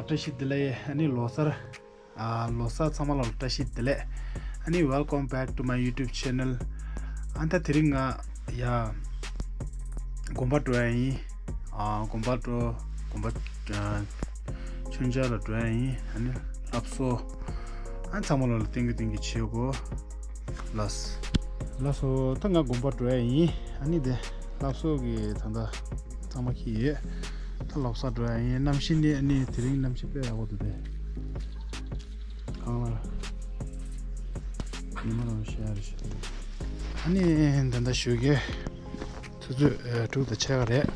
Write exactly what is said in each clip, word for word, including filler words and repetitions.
བཀྲ་ཤིས་བདེ་ལེགས། ཨ་ནི་ལོ་གསར། ཨ། ལོ་གསར་ཚང་མ་ལ་བཀྲ་ཤིས་བདེ་ལེགས། ཨ་ནི། Welcome back to my YouTube channel. ཨ། ད་དེ་རིང་ང་ཡ་དགོན་པ་འགྲོ་ཡ་ཡིན། ཨ། དགོན་པ་འགྲོ། དགོན་པ། ཨ། མཆོད་མཇལ་ལ་འགྲོ་ཡ་ཡིན། ཨ་ནི་ལྷ་གསོལ། ཨ། ཚང་མ་ལ་ལ་བསྟན་གྱི་བསྟན་གྱི་བྱེད་དགོས། ལགས། ལགས་སོ། ད་ང་དགོན་པ་འགྲོ་ཡ་ཡིན། ཨ་ནི་དེ་ལྷ་གསོལ་གྱི་ད་ལྟ་གཙང་མ་འཁྱེར་ཡོད། ད་ལོ་གསར་འགྲོ་ཡ་ཡིན། གནམ་གཤིས་ནི་ཨ་ནི་དེ་རིང་གནམ་གཤིས་དཔེ་ཡག་པོ་འདུག་སྟེ། གང་ལ་ཉི་མ་རང་ཤར་ཤར། ཨ་ནི་ད་ལྟ་ཞོགས་ཀའི་ཆུ་ཚོད་ཨེ་དྲུག་དང་ཕྱེད་ཀ་རེད།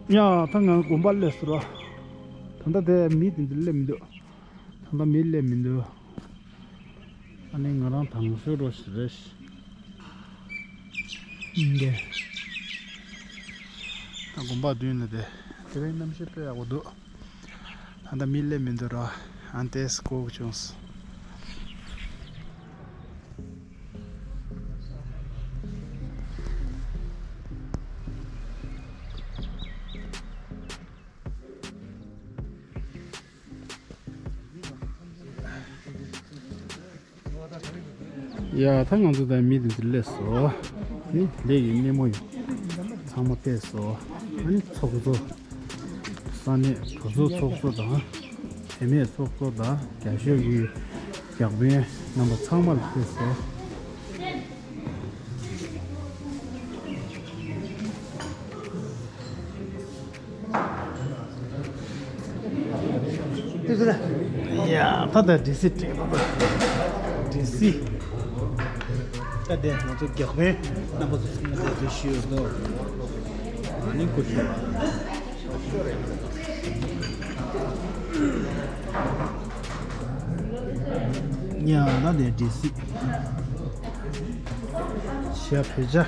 ཡ། ད་ང་དགོན་པ་སླེབས་སོང་ར། ད་ལྟ་དེ་མི་དེ་འདི་སླེབས་མི་འདུག་ད་ལྟ་མི་སླེབས་མི་འདུག་ཨ་ནི་ང་རང་དང་ཤོས་རོ་ཞིག་རེད། འདི། ད་དགོན་པ་མདུན་ནས་དེ། དེ་རིང་གནམ་གཤིས་དཔེ་ཡག་པོ་འདུག་ད་ལྟ་མི་སླེབས་མི་འདུག་ར། ཨ་ནི་དེ་སྒུག་བྱུང་སོང་། ཡ། ད་ང་ཚོ་ད་མི་དེ་འདིར་སླེབས་སོང་། ནི་ལས་ཀྱི་སྣེ་མོ་ཡོད། ཚང་མ་ཕེབས་སོང་། ཨ་ནི་ཚོགས་གཙོ། ས་གནས་བུ་གཙོ་ཚོགས་གཙོ་དང་། བུད་མེད་ཚོགས་གཙོ་དང་། རྒྱ་ཤོད་ཀྱི་བརྒྱ་དཔོན་རྣམ་པ་ཚང་མ་ལ་ཕེབས་སོང་། ཡ། ད་ལྟ་ཌི་སི་སྒྲིག་པ། ཌི་སི། ད་ལྟ་ང་ཚོ་བརྒྱ་དཔོན་རྣམ་པ་ཚོ་ཚང་མ་འདིར་ཞུགས་ཡོད་དོ། ཨ་ནི་སྐུ་ཞབས། ཡ། ད་ལྟ་ཌི་སི། ཞབས་བྲོ་བྱ།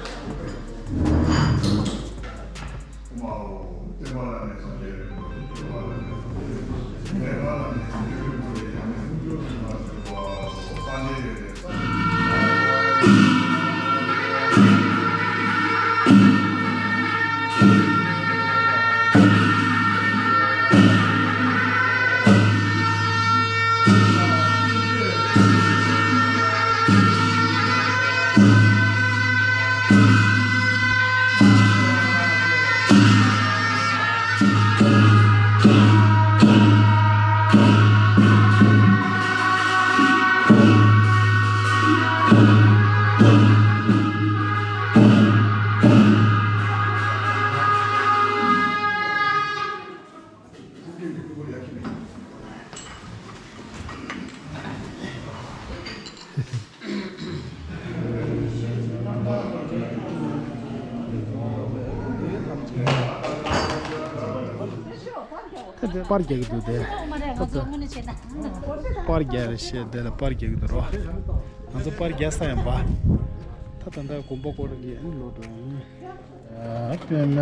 པར་རྒྱག་གི་འདུག་དེ། པར་རྒྱག་རེད་ཤེས་དེ་ལ་པར་རྒྱག་གི་འདུག་རོ། ང་ཚོ་པར་རྒྱག་ས་ཡང་པ། ད་ད་ལྟ་དགོན་པ་སྐོར་གྱི་ཨ་ནི་ལོ་འགྲོ་ཡང་། ཨ། དཔེར་ན།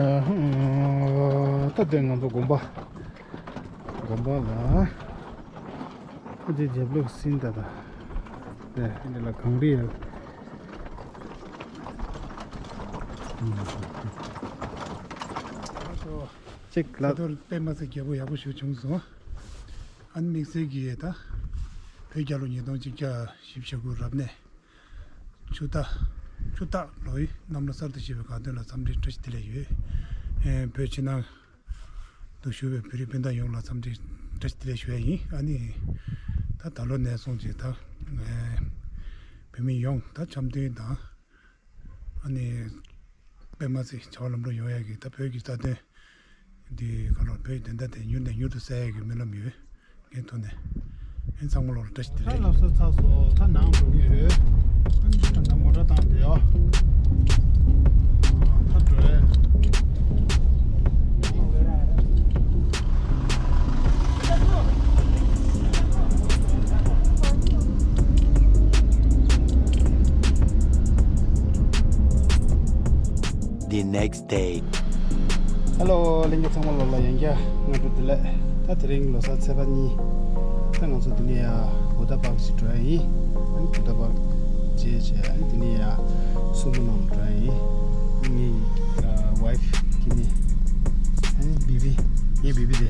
ད་དེ་ང་ཚོ་དགོན་པ། དགོན་པ་ལ། ཨ། དེ་རྒྱབ་ལོགས་ཟིན་ད་ད། དེ་འདི་ལ་གངས་རི་ཡོད། ཅིག་ལ། ད་དུང་པད་མ་ཚེ་རྒྱལ་པོ་ཡག་པོ་ཞིག་བྱུང་སོང་། ཨ་ནི་དམིགས་བསལ་གྱི་ད། བོད་རྒྱལ་ལོ་ཉིས་སྟོང་གཅིག་བརྒྱ་བཞི་བཅུ་ཞེ་དགུ་རབ་གནས། ཆུ་རྟ། ཆུ་རྟ་ལོའི་གནམ་ལོ་གསར་དུ་བཞད་པའི་དགའ་སྟོན་ལ་འཚམས་འདྲི་བཀྲ་ཤིས་བདེ་ལེགས་ཡོད། ཨེ། བོད་ཕྱི་ནང་དུ་བཞུགས་པའི་བོད་རིགས་སྤུན་ཟླ་ཡོངས་ལ་འཚམས་འདྲི་བཀྲ་ཤིས་བདེ་ལེགས་ཞུ་ཡ་ཡིན། ཨ་ནི་ད་ད་ལོ་ནས་བཟུང་ཅིག་ད། ཨེ། བོད་མི་ཡོངས་ད་འཆམ་མཐུན་དང་། ཨ་ནི་པད་མ་ཚེ་བྱ་བ་ལམ་འགྲོ་ཡོང་ཡ་གི་ད་བོད་ཀྱི་རྩ་དོན་འདི་ག་ལོར་བོད་ཀྱི་བདེན་མཐའ་དེ་མྱུར་ནས་མྱུར་དུ་གསལ་ཡ་གི་སྨོན་ལམ་ཡོད། ངའི་ཐོག་ནས། ཨེ། ཚང་མ་ལོར་བཀྲ་ཤིས་བདེ་ལེགས། ལགས་སོ། ཚར་སོང་། ད་ནང་འགྲོ་གི་ཡོད། ཨ་ནི་ད་ལྟ་མོ་ཊ་བཏང་དེ་ཡོད། ད་འགྲོ་ཡ། The next day. Hello། ལྷན་རྒྱས་ཚང་མ་ལོ་ལ་ཡང་བསྐྱར་སྔ་དྲོ་བདེ་ལེགས། ད་དེ་རིང་ལོ་གསར་ཚེས་པ་གཉིས། ད་ང་ཚོ་འདི་ནས་ཡ་བུདྡྷ་པཱརཀ་ཅིག་འགྲོ་ཡ་ཡིན། ཨ་ནི་བུདྡྷ་པཱརཀ་མཇལ་བྱས། ཨ་ནི་འདི་ནས་ཡ་སྲུ་མོ་ནང་འགྲོ་ཡ་ཡིན། ངའི་ཨ་ཝའིཕ་ཀི་ནི། ཨ་ནི་བི་བི། ངའི་བེ་བི་དེ།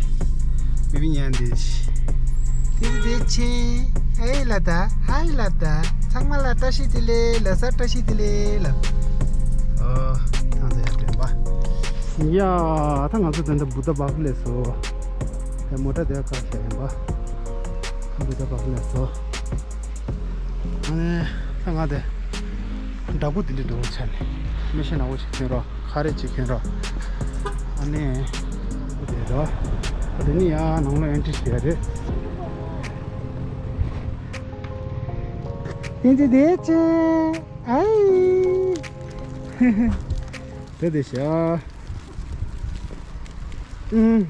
བེ་བི་ཉན་དེ། དེ་དེ་དེ་ཆེ། ཨེ་ལ་ད། ཧའི་ལ་ད། ཚང་མ་ལ་བཀྲ་ཤིས་བདེ་ལེགས། ལ་ས་བཀྲ་ཤིས་བདེ་ལེགས་ལ། ཨོ། ཐང་ཚ་ཡ་དྲན་པ། ཡ། ད་ང་ཚོ་དེ་འདྲ་བུ་ད་བག་ལས་སོ། དེ་མོ་ཊ་དེ་ཁ་ཤས་ཡིན་པ། བུ་ད་བག་ལས་སོ། ཨ་ནི། ད་ང་དེ། འདྲ་པོ་དེ་འདྲ་འདུག་ཆ་ནས། མི་ཤེས་ན་འོ་ཅིག་ཁྱོད་རོགས། ཁ་རེ་ཅིག་ཁྱོད་རོགས། ཨ་ནི། འོ་དེ་རོ། ཨ་དེ་ནི་ཡ་ནང་ལོགས་ཨེན་ཊི་བྱས་རེད། དེ་འདི་དེ་ཅི། ཨའི། དེ་དེ་ཤ། ཨུམ།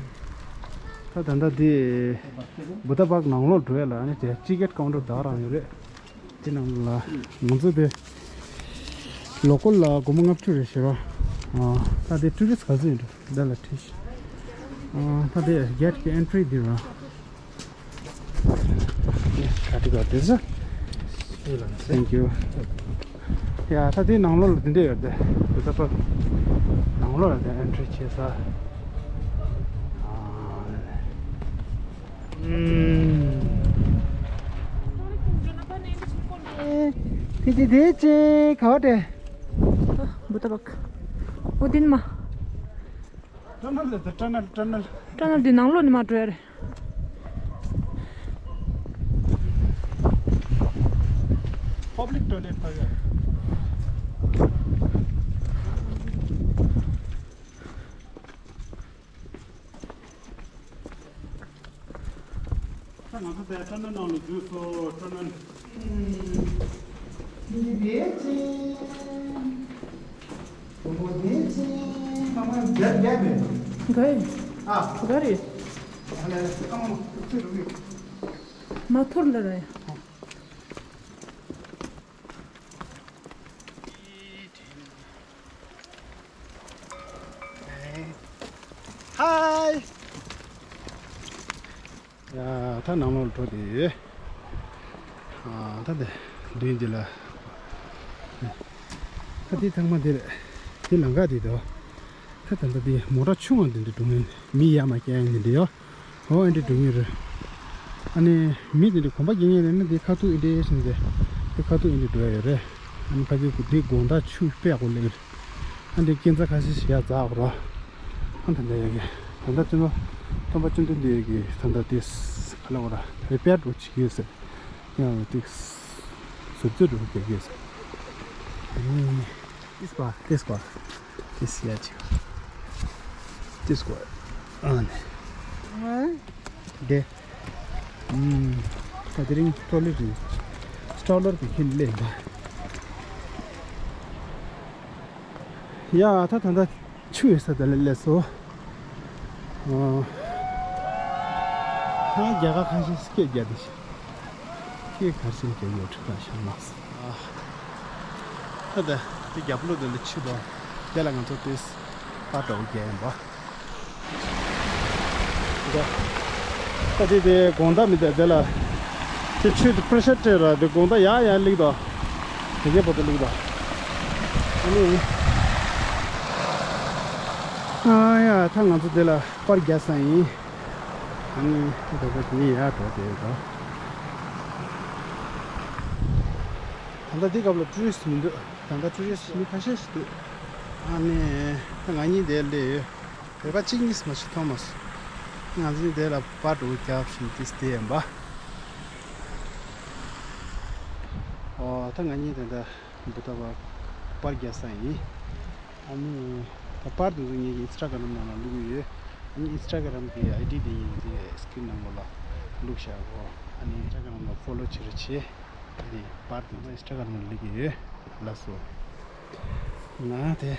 ད་ད་ལྟ་འདི། བུ་ད་པག་ནང་ལོགས་འགྲོ་ཡ་ལ་ཨ་ནི་དེ་ཊི་ཀེ་ཊི་ཀའུན་ཊར་དག་རང་ཡོད་རེད། དེ་ནང་ལ་ང་ཚོ་དེ་ལོ་ཀལ་ལ་སྒོར་མོ་ལྔ་བཅུ་རེད་ཤེས་རོགས། ཨ་ད་དེ་ཊུ་རི་སི་ག་ཚོད་ཡིན་འགྲོ་འདི་ལ་ཁྲིད་ཤིག་ཨ་ད་དེ་གེ་ཊི་གི་ཨེན་ཊི་རི་འདི་ར། ཁ་ཏི་ག་དེ་ཟ། Thank you. ཡ་ད་དེ་ནང་ལོགས་ལ་དེ་འདྲ་ཡོད་དེ། དེ་ད་པ་ནང་ལོགས་ལ་དེ་ཨེན་ཊི་རི་བྱེད་ས། ཨ། དེ་དེ་དེ་ཅི་ག་བ་དེ། བུ་ད་པག་ཨོ་དེ་ནི་མ། ཊ་ནལ་དེ་ཊ་ནལ་ཊ་ནལ། ཊ་ནལ་དེ་ནང་ལོགས་ནས་མར་འགྲོ་ཡ་རེད། པབ་ལིག་ཊོའི་ལེཊ་ཕ་གི་རེད། ད་ང་ཚོ་དེ་ཊ་ནལ་ནང་ལ་འཛུལ་སོང་། ཊ་ནལ། འདི་རེད་ཅེ། གོ་བོ་དེ་ཅེ། མ་མ་རྒྱབ་རྒྱབ་རེད། ག་ཡི། ཨ། ག་རེད། ཨ་ལས་ཨ་མ་མ་ཚེ་རུ་གི། མ་ཐོར་ལ་རེད། ཧའི། ཡ་ད་ནང་ལོགས་འགྲོ་དེ། ཨ་ད་དེ་མདུན་དེ་ལ། ད་དེ་ཚང་མ་དེ་རེད། དེ་ལམ་ཁ་དེ་དོ། ད་ད་ད་དེ་མོ་ཊ་ཆུང་བ་དེ་འདྲ་འགྲོ་མིན་མི་ཡ་མ་སྐྱེ་ཡ་དེ་འདྲ་ཡོ། ཨོ་ཨེ་འདྲ་འགྲོ་ངེས་རེད། ཨ་ནི་མི་དེ་འདྲ་གོམ་པ་རྒྱག་ངེས་རེད་ན་དེ་ཁ་ཐུག་ཨེ་འདྲ་ཞིག་དེ། དེ་ཁ་ཐུག་ཨེ་འདྲ་འགྲོ་ཡ་ཡོད་རེད། ཨ་ནི་ཕ་གི་གུ་དེ་དགོང་དག་ཆུ་དཔེ་ཡག་པོ་སླེབས་རེད། ཨ་འདི་སྐས་འཛེག་ཁ་ཤས་ཤིག་ཡར་འཛེག་དགོས་ར། ཨ་ད་ད་ཡ་གི་ད་ད་ཅི་ནོ། སྟོན་པ་བཅུ་འདུས་འདི་ཡ་གི་ད་ད་དེ་ག་ལ་བ་ར་རི་པེར་འགྲོ་བྱེད་ཀྱི་ཡོད་ཟེར། ཡང་ཏིག་ཟུར་ཙེ་འགྲོ་བྱེད་ཀྱི་ཡོད་ཟེར། ཨ་ནི། This one, this one. This one. This one. ཨ་ནི། དེ། ཨུམ། ད་དེ་རིང་ཊོ་ལེ་རི་སི་ཊོ་ལར་གྱི་ཁྱིམ་སླེབས་པ། ཡ་ད་ད་ད་ཆུ་ཡོད་ས་དེ་ལ་སླེབས་སོ། ཨ། ད་རྒྱ་གར་ཁ་ཤས་སྐད་རྒྱག་དེ་ཤི། ཁྱེད་གར་སེམས་ཀྱི་ཡོད་ཁྲི་ཁ་ཤར་མ་སོང་། ཨ། ད་ལྟ་དེ་རྒྱབ་ལོགས་དེ་ལ་ཆུ་དང་དེ་ལ་ང་ཚོ་དེ་པར་འདྲ་བོ་རྒྱག་ཡིན་པ། འདི། ད་དེ་དེ་དགོང་དག་མི་འདུག་དེ་ལ། དེ་ཆུ་དེ་པེ་རེ་ཤར་སྤྲད་ར་དེ་དགོང་དག་ཡར་ཡར་སླེབས་དང་། དེ་གའི་བར་དུ་སླེབས་དང་། ཨ་ནི། ཨ་ཡ་ད་ང་ཚོ་དེ་ལ་པར་རྒྱག་ས་ཡིན། ཨ་ནི་ད་ལྟ་དེ་ཡར་འགྲོ་བསྡད་ཡོད་དོ། ད་ལྟ་འདི་སྐབས་ལ་ཊུ་རི་སི་མི་འདུག་ད་ལྟ་ཊུ་རི་སི་མི་ཁ་ཤས་ཤིག་འདུག་ཨ་ནི་ད་ང་གཉིས་འདིར་སླེབས་ཡོད། བོད་པ་གཅིག་གཉིས་མ་ཞིག་མཐོང་མ་སོང་། ང་ཚོ་འདི་ལ་པར་འདྲ་བོ་རྒྱག་བཞིན་ཏིས་དེ་ཡིན་པ། ཨོ་ད་ང་གཉིས་ད་ལྟ་བུ་ད་པར་པར་རྒྱག་ས་ཡིན། ཨ་ནི། ད་པར་དེ་ཚོ་ངེད་ཀྱི་ཨིན་སི་ཊ་གྷ་རམ་ནང་ལ་བླུགས་ཡོད། ཨ་ནི་ཨིན་སི་ཊ་གྷ་རམ་གྱི་ཨའི་ཌི་དེ་ཡིན་དེ་སི་ཀི་རིན་ནང་ལོགས་ལ་བླུགས་བཞག་གོ་ཨ་ནི་ཨིན་སི་ཊ་གྷ་རམ་ལ་ཕོ་ལོ་བྱེད་རོགས་བྱེད། ཨ་ནི་པར་དེ་ཚོ་ཨིན་སི་ཊ་གྷ་རམ་ལ་བླུགས་ཡོད། ལགས་སོ། ང་དེ།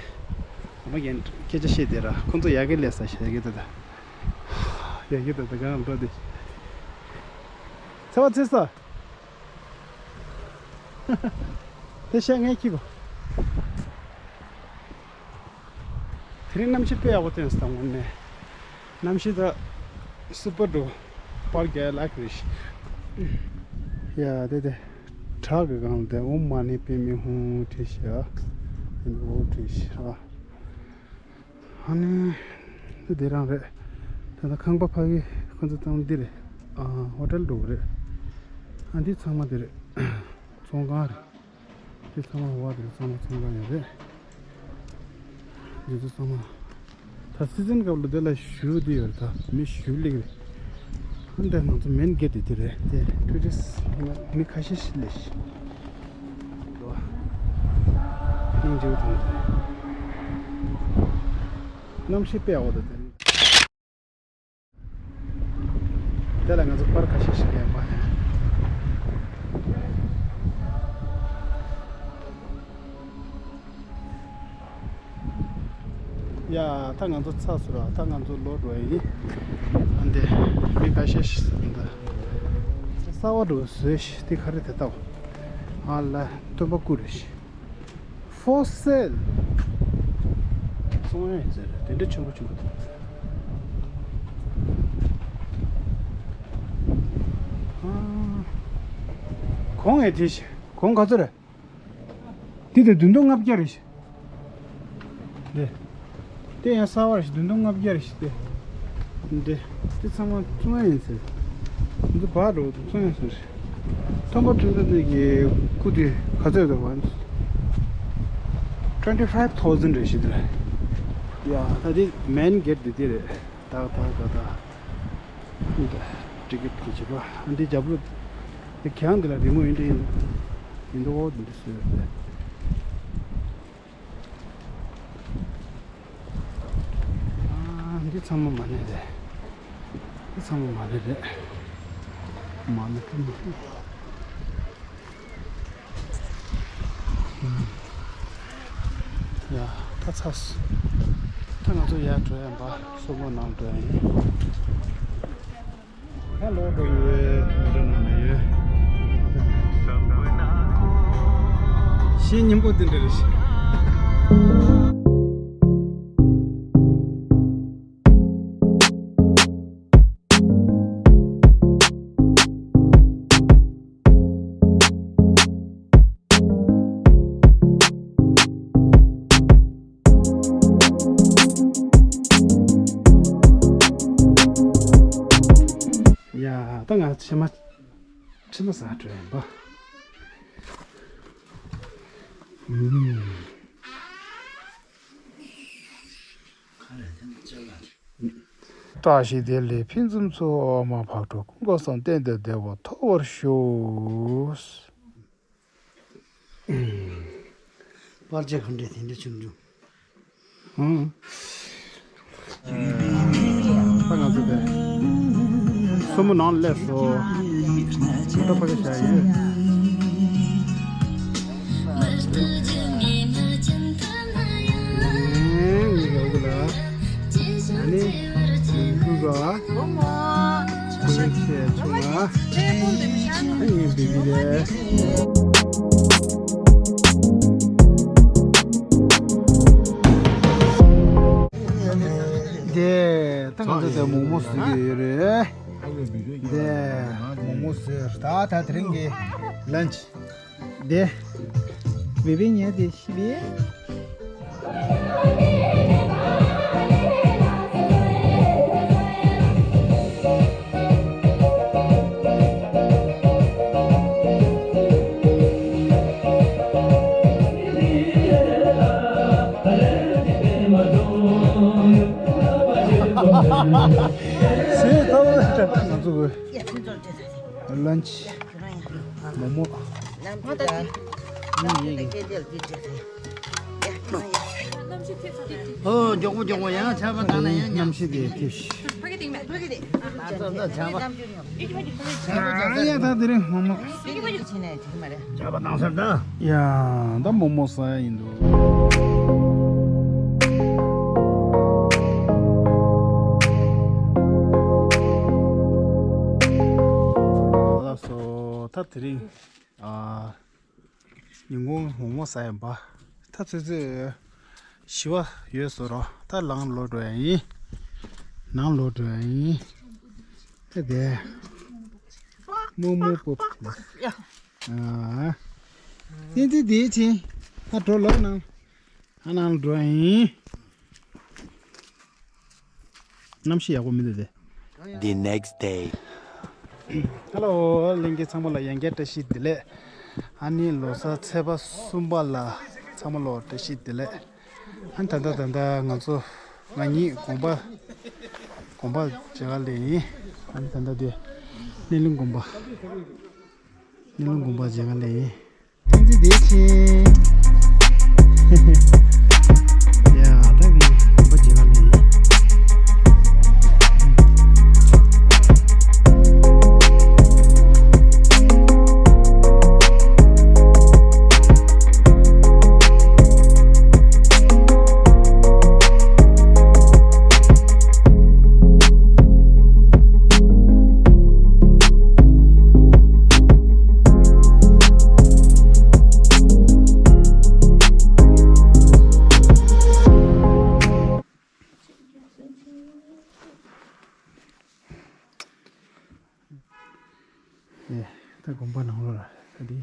ཨ་མ་རྒན་སྐད་ཆ་བཤད་དེ་ར་ཁོང་ཚོ་ཡ་གི་ལས་ས་བཤད་གི་དེ་ད། ཡ་གི་དེ་ད་གང་འགྲོ་དེ། ཚེ་བ་ཚེ་ས། དེ་བཤད་ངས་ཁྱི་གོ་དེ་རིང་གནམ་གཤིས་དཔེ་ཡག་པོ་བཏོན་སོང་དངོས་གནས། གནམ་གཤིས་ད་སུ་པར་འགྲོ། པར་རྒྱག་ལག་རེད། ཡ་དེ་དེ། བྲག་གི་སྒང་དེ་ཨོཾ་མ་ཎི་པདྨེ་ཧཱུྃ་བྲིས་ཤག་ཨོཾ་བྲིས་ཤག་ཨ་ནི། དེ་དེ་རང་རེད། ད་ ད་ལྟ་ཁང་པ་ཕ་གི་ཁོ་ཚོ་ཚང་མ་འདི་རེད། ཨ། ཧོ་ཊེལ་འགྲོ་གི་རེད། ཨ། འདི་ཚང་མ་འདི་རེད། ཚོང་ཁང་རེད། འདི་ཚང་མ་ཧོ་ཝ་འདི་རེད། ཚང་མ་ཚོང་ཁང་ཡོད་རེད། འདི་ཚོ་ཚང་མ། ད་སི་ཛན་སྐབས་ལ་དེ་ལ་ཞུ་འདི་ཡོད་རེད། ད་མི་ཞུ་ལེགས་རེད། ཨ། འདི་ང་ཚོ་མེན་གེ་ཊི་འདི་རེད། དེ་ཊུ་རི་སི་མི་ཁ་ཤས་ཤིག་སླེབས་ཤག་སྙིང་རྗེ་པོ་དང་། གནམ་གཤིས་དཔེ་ཡག་པོ་འདུག་དེ་རིང་། དེ་ལ་ང་ཚོ་པར་ཁ་ཤས་ཤིག་ལེན་པ་ཡིན། ཡ། ད་ང་ཚོ་ཚར་སོང་ར། ད་ང་ཚོ་ལོག་འགྲོ་ཡ་ཡིན། ཨ། འདི་མི་ཁ་ཤས་ཤིག་འདི་གསར་པ་འགྲོ་བཟོས་ཤག་དེ་ག་རེ་དེ་ལྟ་བ། ཨ་ལ། སྟོན་པ་སྐུ་རེད་ཤག For sale། བཙོང་ཡ་ཡིན་ཟེར། དེ་འདྲ་ཆེན་པོ་ཆེན་པོ་འདུག་ཨ། གོང་ཨེ་དེ་ཤི། གོང་ག་ཚོད་རེད། དེ་དེ་བདུན་སྟོང་ལྔ་བརྒྱ་རེད་ཤི། འདི། དེ་ཡང་གསར་པ་རེད་ཤི། བདུན་སྟོང་ལྔ་བརྒྱ་རེད་ཤི། དེ། འདི། དེ་ཚང་མ་བཙོང་ཡ་ཡིན་ཟེར། འདི་བར་རོ་བཙོང་ཡ་ཟེར། སྟོན་པ་ཁྲི་ལྡེ་གི་སྐུ་དེ་ག་ཚོད་འདུག་བ། Twenty five thousand རེད་ཤི་དེ་ལ། ཡ། ད་དེ་མེན་གེ་ཊི་དེ་དེ་རེད། ད་ད་ད་ད། ཊི་ཀེ་ཊི་གི་བྱེད་པ། ཨ། འདི་རྒྱབ་ལོགས། དེ་གྱང་འདི་ལ་རི་མོ་ཡིན་འདྲ་ཡིན། ཡིན་འདུག་འོ་འདི་བཟོས་ཡོད་རེད། ཨ། འདི་ཚང་མ་མ་ཎི་རེད། འདི་ཚང་མ་མ་ཎི་རེད། མ་ཎི་ཀུན། ཡ། ད་ཚར་སོང་། ད་ང་ཚོ་ཡར་འགྲོ་ཡ་ཡིན་པ། སོག་པོ་ནང་འགྲོ་ཡ་ཡིན། ཧ་ལོ་གོ་ཡོད། མི་འགྲོ་ནང་ན་ཡོད། ཤེས་སྙིང་པོ་དེ་འདྲ་རེད་ཤག་ཡ། ད་ང་ཕྱི་མ། ཕྱི་མ་ཟ་འགྲོ་ཡིན་པ། ཨུམ། བཀྲ་ཤིས་བདེ་ལེགས་ཕུན་སུམ་ཚོགས། མ་འཕགས་གྲོལ་ཀུན་དགའ་གསུམ་གཏན་དུ་བདེ་བ་ཐོབ་པར་ཤོག་པར་ཆས་ག་འདྲ་དེ་འདྲ་བྱུང་བྱུང་། ཨང་། ད་ང་ཚོ་དེ་སོར་མོ་ནང་སླེབས་སོང་། ད་ཕ་གི་བྱ་ཡོད། ཨེ། ངའི་ཡོང་གི་ལ། ཨ་ནི། ལུས་ཕུག་ག་ཆེ་ཆུང་ང་། ཨ་ཡིན་བི་བི་རེད། དེ་ད་ང་ཚོ་དེ་མོག་མོག་བཟོ་གི་ཡོད་རེད། དེ་མོག་མོག་བཟོས། ད་ད་དེ་རིང་གི་ལན་ཆི། དེ། བི་བི་ཉལ་དེ་ཤི་བས། ཟས་ཐོག་ལ་ང་ཚོ་གི་ལན་ཆི། མོག་མོག་ཨོ། མགྱོགས་པོ་མགྱོགས་པོ། ཡང་ཆར་པ་དང་ན་ཡང་ཉམས། གནམ་གཤིས་དེ་ཐིབས་ཤིག་ཕ་གི་སྟེང་མེད། ཕ་གི་དེ། ང་ཚོ་ད་ཆར་པ། ཨ་ཡ། ད་དེ་རིང་མོག་མོག་ཕ་གི་ཕ་གི་ཕྱིན་ནས་འགྲིག་མ་རེད། ཆར་པ་བཏང་ཚར་ད། ཡ། ད་མོག་མོག་ཟ་ཡ་ཡིན་འདུག་ལགས་སོ། ད་དེ་རིང་ཨ། ཉིན་གུང་མོག་མོག་ཟ་ཡིན་པ། ད་ཚོད་ཚོད་ཞི་བ་ཡོད་བཟོ་རོགས། ད་ལང་ལོག་འགྲོ་ཡ་ཡིན། ནང་ལོག་འགྲོ་ཡ་ཡིན། ད་དེ་མོག་མོག་པོ། ཨ། བསྟན་འཛིན་དེའི་ཆེན། ད་འགྲོ་ལོག་ནང་། ཨ། ནང་འགྲོ་ཡ་ཡིན། གནམ་གཤིས་ཡག་པོ་མི་འདུག་སྟེ། The next day. Hello, ལྷན་རྒྱས་ཚང་མ་ལ་ཡང་བསྐྱར་བཀྲ་ཤིས་བདེ་ལེགས། ཨ་ནི་ལོ་གསར་ཚེས་པ་གསུམ་པ་ལ་ཚང་མ་ལ་བཀྲ་ཤིས་བདེ་ལེགས། ཨ་ནི་ད་ལྟ་ད་ལྟ་ང་ཚོ་ང་གཉིས་དགོན་པ་དགོན་པ་མཇལ་ཁ་སླེབས་ཡིན། ཨ་ནི་ད་ལྟ་དེ་སྣེ་ལེན་དགོན་པ། སྣེ་ལེན་དགོན་པ་མཇལ་ཁ་སླེབས་ཡིན། བསྟན་འཛིན་བདེ་ཆེན། ཡ། ད་གི་དགོན་པ་མཇལ་ཁ་སླེབས་ཡིན། ཨེ། ད་དགོན་པ་ནང་ལོགས་ལ་ད་འདི།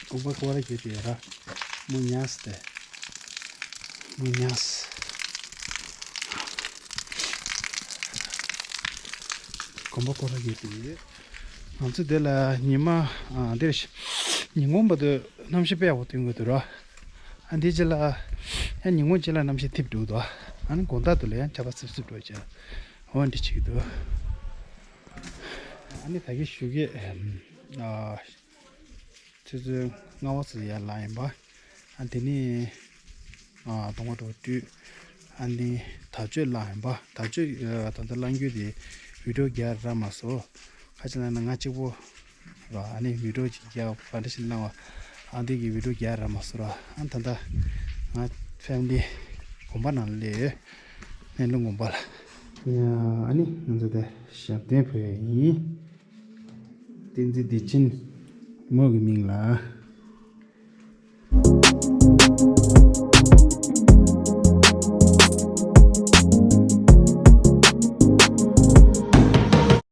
དགོན་པ་སྐོར་ར་བརྒྱབ་ཡོད་ར། མོ་ཉལ་སྟེ། མོ་ཉལ། དགོན་པ་སྐོར་ར་བརྒྱབ་ཡོད། ང་ཚོ་འདི་ལ་ཉི་མ་ཨ་འདིར་ཉིན་གུང་བར་དུ་གནམ་གཤིས་དཔེ་ཡག་པོ་སྟོན་གྱི་འདུག་ར། ཨ་འདི་རྗེས་ལ་ཡང་ཉིན་གུང་རྗེས་ལ་གནམ་གཤིས་འཐིབས་འདུག་འདུག་ཨ་ནི་དགོང་དག་ཏུ་ལ་ཡང་ཆར་པ་སིབ་སིབ་འགྲོ་བྱས། འོ་འདི་བྱེད་ཀྱི་འདུག་ཨ་ནི་ད་གིན་ཞུ་གི་ཨ། ཆུ་ཚོད་ལྔ་པ་ཙམ་ཡར་ལངས་ཡིན་པ། ཨ་དེ་ནས་ཨ་གདོང་པ་འགྲོ་དུས་ཨ་ནི་དར་ལྕོག་བསླངས་ཡིན་པ། དར་ལྕོག་ཨ་ད་ལྟ་བསླང་རྒྱུ་དེ་བི་ཌིའོ་རྒྱག་རག་མ་སོང་། ཁ་ཅིག་ལ་ན་ང་གཅིག་པོ་ར། ཨ་ནི་བི་ཌིའོ་ཅིག་རྒྱག་པ་འདྲ་ཞིག་བསླངས་པ། ཨ་འདི་གི་བི་ཌིའོ་རྒྱག་རག་མ་སོང་ར། ཨ་ད་ལྟ་ང་ཕེ་མི་ལི་དགོན་པ་ནང་སླེབས་ཡོད། སྣེ་ལེན་དགོན་པ་ལ། ཡ། ཨ་ནི་ང་ཚོ་དེ་ཞབས་བརྟན་ཕུལ་ཡ་ཡིན། བསྟན་འཛིན་བདེ་ཆེན་མོ་གི་མིང་ལ།